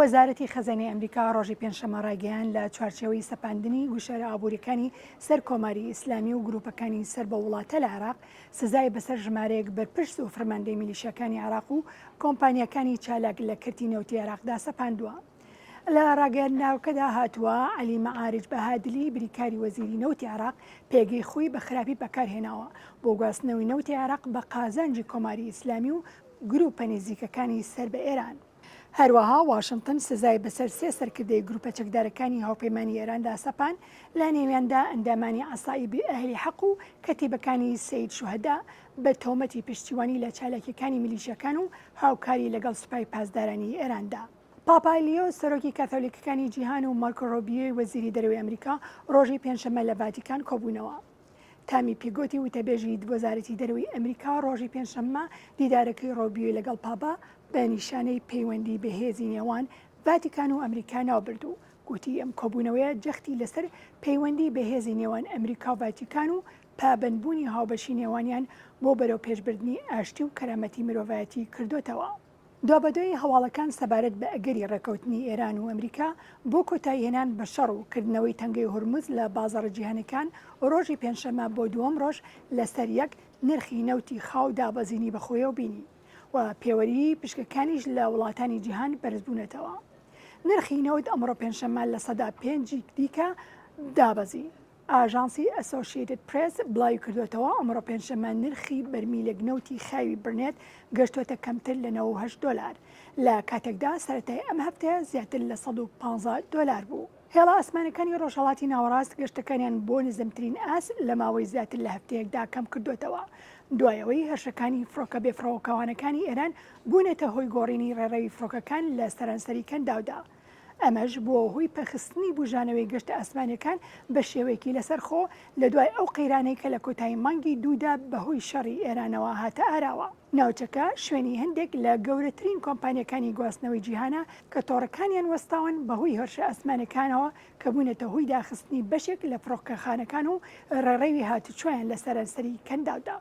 وەزارەتی خەزێنەی ئەمریکا ڕۆژی پێنجشەممە ڕایگەیاند، لە چوارچێوەی سەپاندنی گوشارە ئابوورییەکانی سەر کۆماری ئیسلامی و گرووپەکانی سەر بەو وڵاتە لە عێراق، سزای بەسەر ژمارەیەک بەرپرس و فەرماندەی میلیشیاکانی عێراق و کۆمپانیاکانی چالاک لە کەرتی نەوتی عێراقدا سەپاندووە. لە ڕاگەیاندناوەکەدا هاتووە، عەلی مەعارج بەهادلی بریکاری وەزیری نەوتی عێراق پێگەی خۆی بە خراپی بەکارهێناوە بۆ گواستنەوەی نەوتی عێراق بە قازانجی کۆماری ئیسلامی و گرووپە نزیکەکانی سەر بە ئێران. هەروەها واشنتن سزای بەسەر سێ سەرکردەی گروپە چەکدارەکانی هاوپەیمانی ئێراندا سەپاند، لە نێویاندا ئەندامانی عەسائیبی ئەهلی حەق و کەتیبەکانی سەید شوهەدا بە تۆمەتی پشتیوانی لە چالاکییەکانی میلیشیاکان و هاوکاری لەگەڵ سوپای پاسدارانی ئێراندا. پاپا لیۆ سەرۆکی کاثۆلیکەکانی جیهان و مارکۆ ڕۆبیۆی وەزیری دەرەوەی ئەمریکا ڕۆژی پێنجشەممە لە ڤاتیکان کۆبوونەوە. تامی پیگۆتی وتەبێژی وەزارەتی دەرەوەی ئەمریکا ڕۆژی پێنجشەممە دیدارەکەی ڕۆبیۆی لەگەڵ پاپا بە نیشانەی پەیوەندی بەهێزی نێوان ڤاتیکان و ئەمریکا ناوبرد و گوتی ئەم کۆبوونەوەیە جەختی لەسەر پەیوەندی بەهێزی نێوان ئەمریکا و ڤاتیکان و پابەندبوونی هاوبەشی نێوانیان بۆ بەرەوپێشبردنی ئاشتی و کەرامەتی مرۆڤایەتی کردۆتەوە. دوابەدوای هەواڵەکان سەبارەت بە ئەگەری ڕێککەوتنی ئێران و ئەمریکا بۆ کۆتاییهێنان بە شەڕ و کردنەوەی تەنگەی هورمز لە بازاڕە جیهانیەکان، ڕۆژی پێنجشەممە بۆ دووەم ڕۆژ لەسەر یەک نرخی نەوتی خاو دابەزینی بەخۆیەوە بینی و پێوەریی پشکەکانیش لە وڵاتانی جیهان بەرزبوونەتەوە. نرخی نەوت ئەمڕۆ پێنجشەممە 5% دیکە دابەزی. ئاژانسی ئەسۆشیەتد پرێس بڵاویکردووەتەوە، ئەمڕۆ پێنجشەممە نرخی بەرمیلێک نەوتی خاوی برنێت گەشتووەتە کەمتر لە 98 دۆلار، لە کاتێکدا سەرەتای ئەم هەفتەیە زیاتر لە 115 دۆلار بوو. هێڵە ئاسمانەکانی ڕۆژهەڵاتی ناوەڕاست گەشتەکانیان بۆ نزمترین ئاست لە ماوەی زیاتر لە هەفتەیەکدا کەمکردووەتەوە، دوای ئەوەی هێرشەکانی فڕۆکە بێفڕۆکەوانەکانی ئێران بوونەتە هۆی گۆڕینی ڕێڕەوی فڕۆکەکان لە سەرانسەری کەنداودا. ئەمەش بووە هۆی پەکخستنی بوژانەوەی گەشتە ئاسمانییەکان بە شێوەیەکی لەسەرخۆ لە دوای ئەو قەیرانەی کە لە کۆتایی مانگی دوودا بەهۆی شەڕی ئێرانەوە هاتە ئاراوە. ناوچەکە شوێنی هەندێک لە گەورەترین کۆمپانیاکانی گواستنەوەی جیهانە کە تۆڕەکانیان وەستاون بەهۆی هێرشە ئاسمانییەکانەوە کە بوونەتە هۆی داخستنی بەشێک لە فڕۆکەخانەکان و ڕێڕەوی هاتوچۆیان لە سەرانسەری کەنداودا.